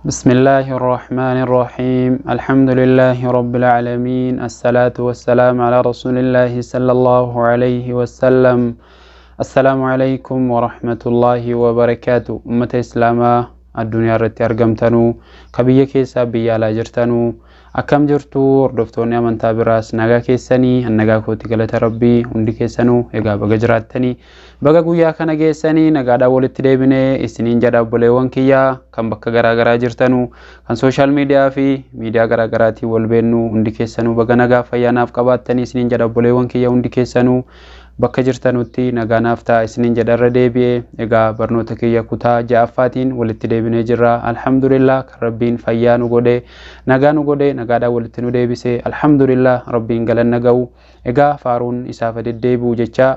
بسم الله الرحمن الرحيم. الحمد لله رب العالمين، الصلاة والسلام على رسول الله صلى الله عليه وسلم. السلام عليكم ورحمة الله وبركاته. أمة إسلاما الدنيا irratti argamtanuu, ka biyya keessaa biyya alaa jirtanuu, akkam jirtu? Hordoftoonni amantaa biraas nagaa keessanii? Nagaa kooti, galata Rabbii. Hundi keessanuu egaa baga jiraattanii, baga guyyaa kana geessanii, nagaadhaan walitti deebinee isiniin jedha. Obboleewwan kiyyaa kan bakka garaa garaa jirtanuu, kan social media fi miidiyaa garaa garaatiin wal beennu, hundi keessanuu baga nagaa fayyaanaaf qabaattanii isiniin jedha. Obboleewwan kiyya hundi keessanuu bakka jirtanutti nagaanaaf ta'a isiniin jedha. Irra deebi'ee egaa barnoota kiyya kutaa ja'affaatiin walitti deebinee jirra. Alhamdulillah, kan Rabbiin fayyaa nu godhe, nagaa nu godhe, nagaadhaan walitti nu deebise, alhamdulillah, Rabbiin galanna ga'u. Egaa faaruun isaaf deddeebi'u jecha,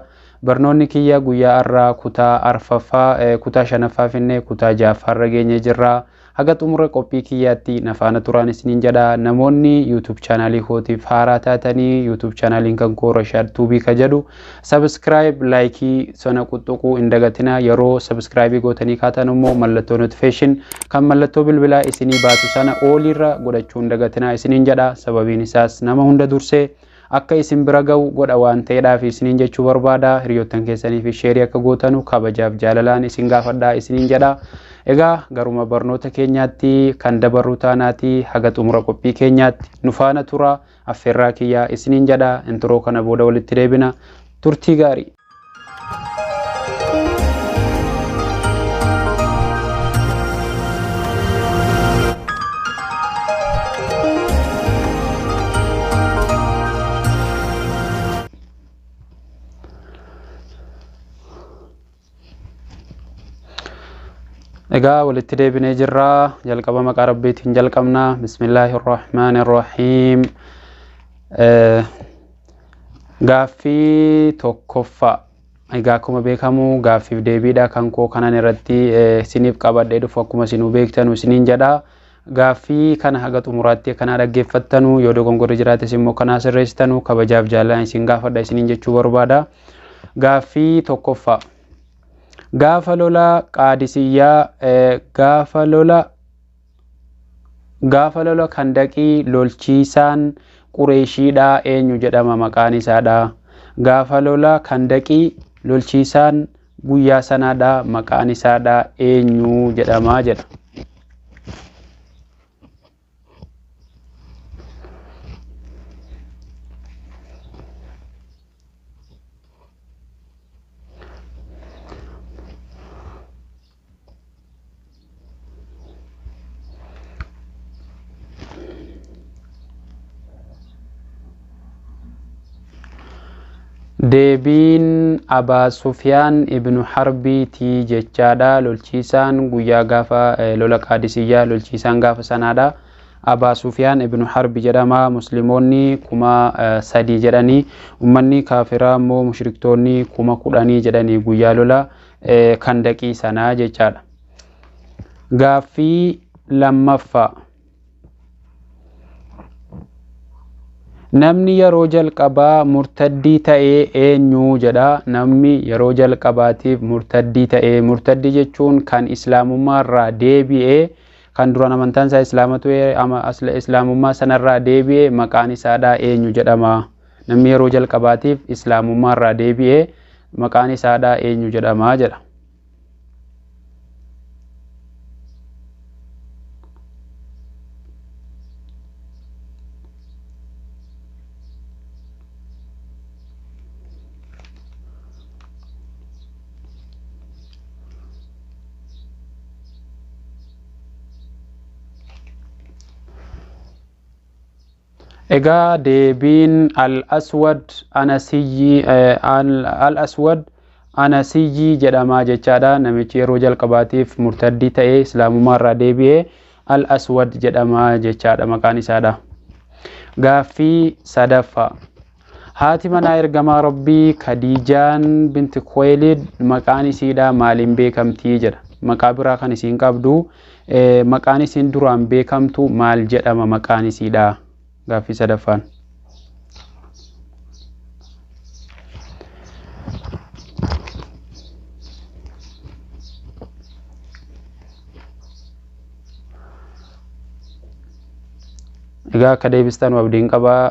barnoonni kiyya guyyaa har'aa kutaa arfaffaa, kutaa shanaffaa finne, kutaa ja'affaarra geenye jirra. Haga xumura qophii kiyyaatti nafaana turaan isiniin jedha. Namoonni YouTube chaanaalii kootiif haaraa taatanii, YouTube chaanaaliin kan koo Rashaad Tuubii ka jedhu, subscribe, like sana quxuquu hin dagatina. Yeroo subscribe gootanii kaatan immoo mallattoo notification kan mallattoo bilbilaa isinii baatu sana all irra godhachuu hin dagatina isiniin jedha. Sababiin isaas nama hunda dursee akka isin bira ga'u godha waan ta'eedhaaf isiniin jechuu barbaada. Hiriyoottan keessanii fi share akka gootanu kabajaaf jaalalaan isin gaafadha isiniin jedha. Egaa garuma barnoota keenyaatti kan dabarru taanaati, haga xumura qophii keenyaatti nu faana tura affeerraa kiyyaa isiniin jedha. Intro kana booda walitti deebina. Turtii gaarii. Egaa walitti deebinee jirra. Jalqaba maqaa Rabbiitiin jalqabna. Bismillaahi Irrahmaani Irrahiim. Gaaffii tokkoffaa. Egaa akkuma beekamu gaaffiif deebiidha kan koo kanan irratti isiniif qabadhee dhufu, akkuma isinuu beektanu isiniin jedha. Gaaffii kana haga xumuraatti akkanaa dhaggeeffattanu, yoo dogongorri jiraates immoo kanaa sirreessitanu kabajaaf jaalalaan isin gaafadha isiniin jechuu barbaada. Gaaffii tokkoffaa. Gaafa lola Qaadisiyyaa, gaafa lola Kandaqii lolchiisaan Qureeshiidhaa eenyu jedhama maqaan isaadha? Gaafa lola Kandaqii lolchiisaan guyyaa sanaadha maqaan isaadha eenyu jedhama jedha. Deebiin Abaa Sufyaan ibnu Harbiitii jechaadha. Lolchiisaan guyyaa gaafa lola Qaadisiyyaa, lolchiisaan gaafa sanaadha. Abaa Sufyaan ibnu Harbi jedhama. Musliimoonni 3000 jedhanii, ummanni kaafiraa immoo mushriktoonni 10,000 jedhanii guyyaa lola Kandaqii sanaa jechaadha. Gaaffii lammaffaa. Namni yeroo jalqabaa murtaddii ta'ee eenyu jedha. Namni yeroo jalqabaatiif murtaddii ta'ee, murtaddii jechuun kan islaamummaa irraa deebi'ee, kan duraan amantaan isaa islaama ture, islaamummaa sanarraa deebi'ee, maqaan isaadhaa eenyu jedhama? Namni yeroo jalqabaatiif islaamummaa irraa deebi'ee maqaan isaadhaa eenyu jedhama jedha. Egaa deebiin Al-Aswad Anasiyyii jedhama jechaadha. Namichi yeroo jalqabaatiif murtaddii ta'ee islaamummaa irraa deebi'ee Al-Aswad jedhama jechaadha maqaan isaadha. Gaaffii sadaffaa. Haati manaa ergamaa Rabbii Khadiijaan binti Khuwaylid maqaan isiidha maaliin beekamtii jedha. Maqaa biraa kan isiin qabdu, maqaan isiin duraan beekamtu maal jedhama maqaan isiidha? Gaaffii sadaffaan. Egaa akka deebistan abdiin qabaa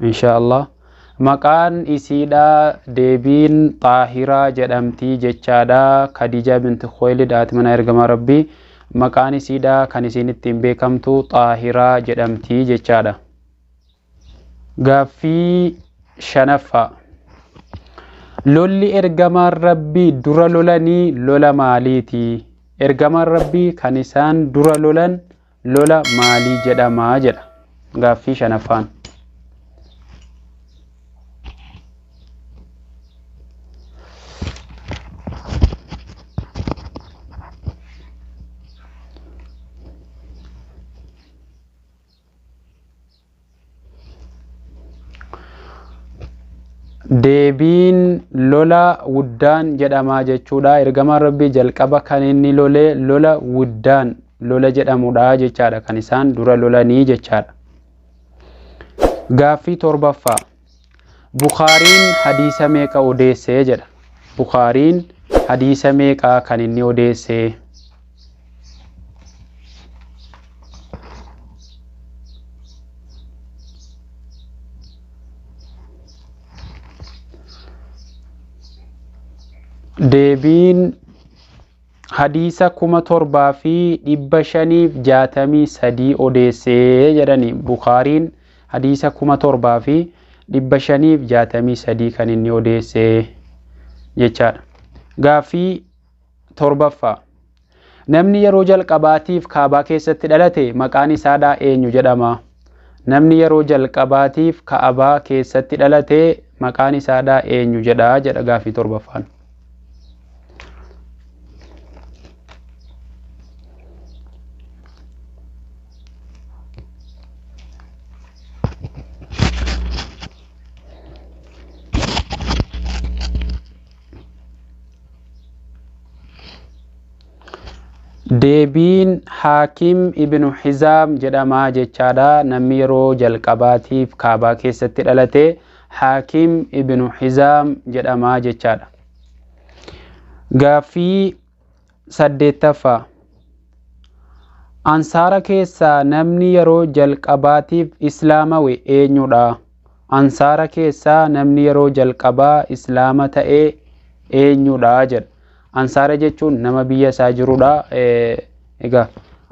insha Allah. Maqaan isiidha deebiin Xaahiraa jedhamtii jechaadha. Khadiijaa binti Khuwaylid haati mana ergamaa Rabbii. Maqaan isiidha kan isiin ittiin beekamtu Xaahiraa jedhamtii jechaadha. Gaaffii shanaffaa. Lolli ergamaan Rabbii dura lolanii lola maaliiti? Ergamaan Rabbii kan isaan dura lolan lola maalii jedhamaa jedha. Gaaffii shanaffaan. Deebiin lola wuddaan jedhamaa jechuudha. Ergamaan Rabbii jalqaba kan inni lole lola wuddaan lola jedhamudha jechaadha. Kan isaan dura lolanii jechaadha. Gaaffii torbaffaa. Bukhaariin hadiisa meeqa odeessee jedha. Bukhaariin hadiisa meeqa kan inni odeessee? Deebiin hadiisa 7563 odeessee jedhani. Bukhaariin hadiisa 7563 kan inni odeessee jechaadha. Gaaffii torbaffaa. Namni yeroo jalqabaatiif Kaabaa keessatti dhalate maqaan isaadhaa eenyu jedhama? Namni yeroo jalqabaatiif Kaabaa keessatti dhalate maqaan isaadhaa eenyu jedha jedha gaaffii torbaffaan. Deebiin Haakim ibnu Hizaam jedhamaa jechaadha. Namni yeroo jalqabaatiif Kaabaa keessatti dhalate Haakim ibnu Hizaam jedhamaa jechaadha. Gaaffii saddeettaffaa. Ansaara keessaa namni yeroo jalqabaatiif islaamawe eenyudha? Ansaara keessaa namni yeroo jalqabaa islaama ta'e eenyudha jedha. Ansaara jechuun nama biyya isaa jirudha. Egaa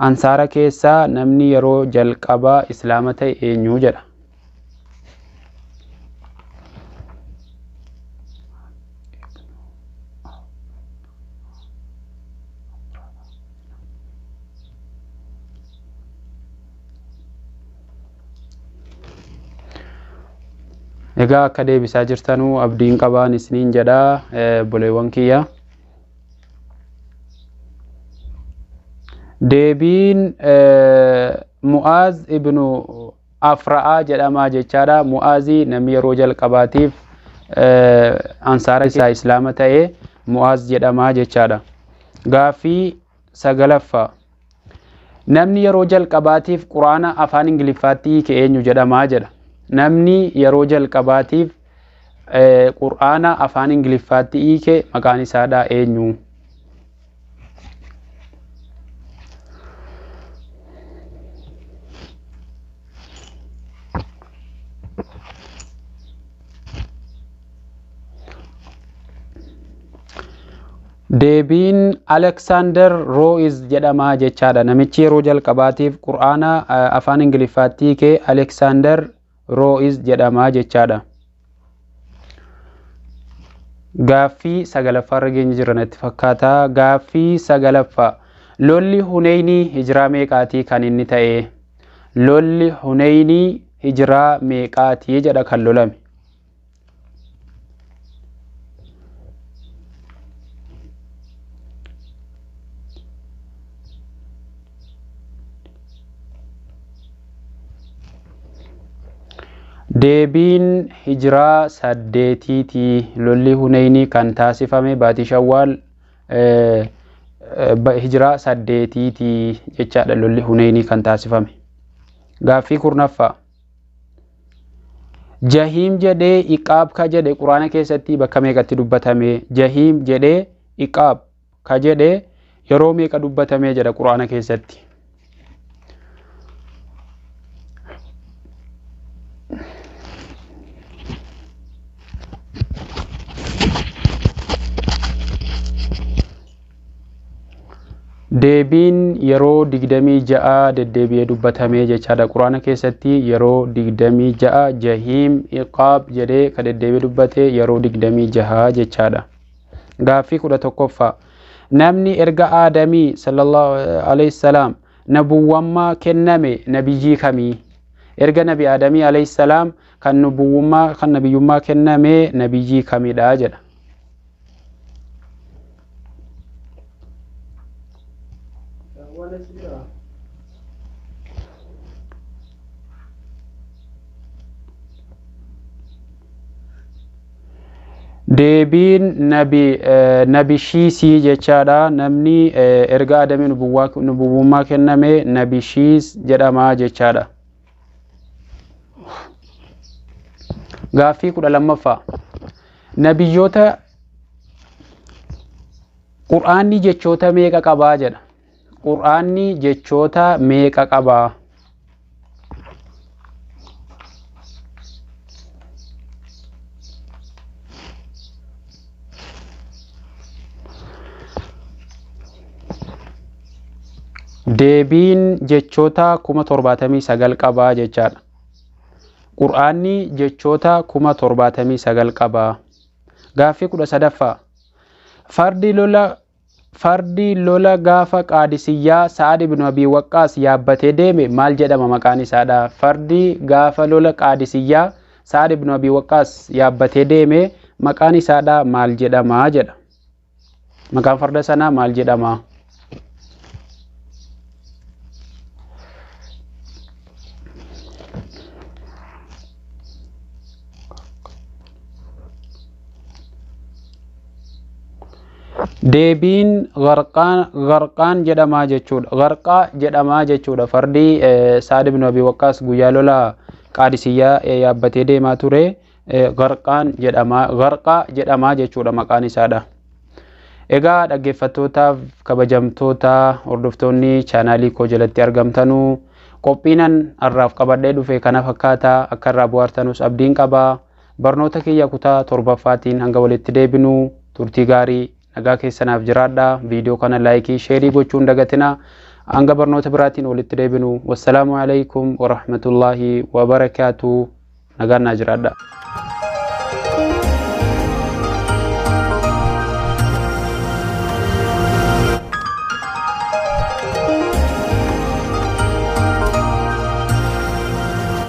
ansaara keessaa namni yeroo jalqabaa islaama ta'e eenyu jedha. Egaa akka deebisaa jirtanuu abdiin qabaan isiniin jedha obboleewwan kiyya. Deebiin Mu'aaz ibnu Afra'aa jedhamaa jechaadha. Mu'aazii namni yeroo jalqabaatiif ansaara isaa islaama ta'e Mu'aaz jedhamaa jechaadha. Gaaffii sagalaffaa. Namni yeroo jalqabaatiif Quraana afaan Ingiliffaatti hiike eenyu jedhamaa jedha. Namni yeroo jalqabaatiif Quraana afaan Ingiliffaatti hiike maqaan isaadhaa eenyu? Deebiin Aleksaandar Roo'iz jedhamaa jechaadha. Namichi yeroo jalqabaatiif Qur'aana afaan Ingiliffaatti hiike Aleksaandar Roo'iz jedhamaa jechaadha. Gaaffii sagalaffaa irra geenye jirra natti fakkaata. Gaaffii sagalaffaa. Lolli Huneynii hijiraa meeqaatii kan inni ta'e? Lolli Huneynii hijiraa meeqaatii jedha kan lolame? Deebiin hijiraa saddeetiiti. Lolli Huneynii kan taasifame baatii Shawwaal hijiraa saddeetiiti jechaadha lolli Huneynii kan taasifame. Gaaffii kurnaffaa. Jahiim jedhee iqaab ka jedhe Quraana keessatti bakka meeqatti dubbatame? Jahiim jedhee iqaab ka jedhe yeroo meeqa dubbatame jedha Quraana keessatti? Deebiin yeroo 26 deddeebi'ee dubbatamee jechaadha. Quraana keessatti yeroo 26 jahiim iqaab jedhee ka deddeebi'ee dubbate yeroo 26 jechaadha. Gaaffii 11ffaa. Namni erga Aadamii sallallahu alayhi salaam nabuwwammaa kenname nabiyyii kamii? Erga nabi Aadamii alayhi salaam kan nubuwwummaa kan nabiyyummaa kenname nabiyyii kamidha jedha. Deebiin nabi Shiisii jechaadha. Namni erga Aadamii nubuwwummaa kenname nabi Shiis jedhama jechaadha. Gaaffii 12ffaa. Nabiyyoota Qur'aanni jechoota meeqa qabaa jedha. Qur'aanni jechoota meeqa qabaa? Deebiin jechoota 79,000 qabaa jechaadha. Qur'aanni jechoota 79,000 qabaa. Gaaffii 13ffaa. Fardi lola gaafa Qaadisiyyaa Sa'ad ibn Abi Waqqaas yaabbatee deeme maal jedhama maqaan isaadha? Fardi gaafa lola Qaadisiyyaa Sa'ad ibn Abi Waqqaas yaabbatee deeme maqaan isaadha maal jedhama jedha. Maqaan farda sanaa maal jedhama? Deebiin Gharqaan jedhamaa jechuudha. Gharqaa jedhamaa jechuudha. Fardi Sa'ad ibn Abi Waqqaas guyyaa lola Qaadisiyyaa yaabbatee deemaa ture Gharqaan jedhamaa Gharqaa jedhamaa jechuudha maqaan isaadha. Egaa dhaggeeffattootaaf kabajamtoota hordoftoonni chaanaalii koo jalatti argamtanuu qophiinan har'aaf qabadhee dhufe kana fakkaata. Akka irraa bohaartanus abdiin qaba. Barnoota kiyya kutaa 7ffaatiin hanga walitti deebinu turtii gaarii nagaa keessanaaf jiraadha. Viidiyoo kana laayikii sheerii gochuun dagatina. Hanga barnoota biraatiin walitti deebinu. Wassalaamu alaikum warahmatullaahi wabarakaatu. Nagaan naa jiraadha.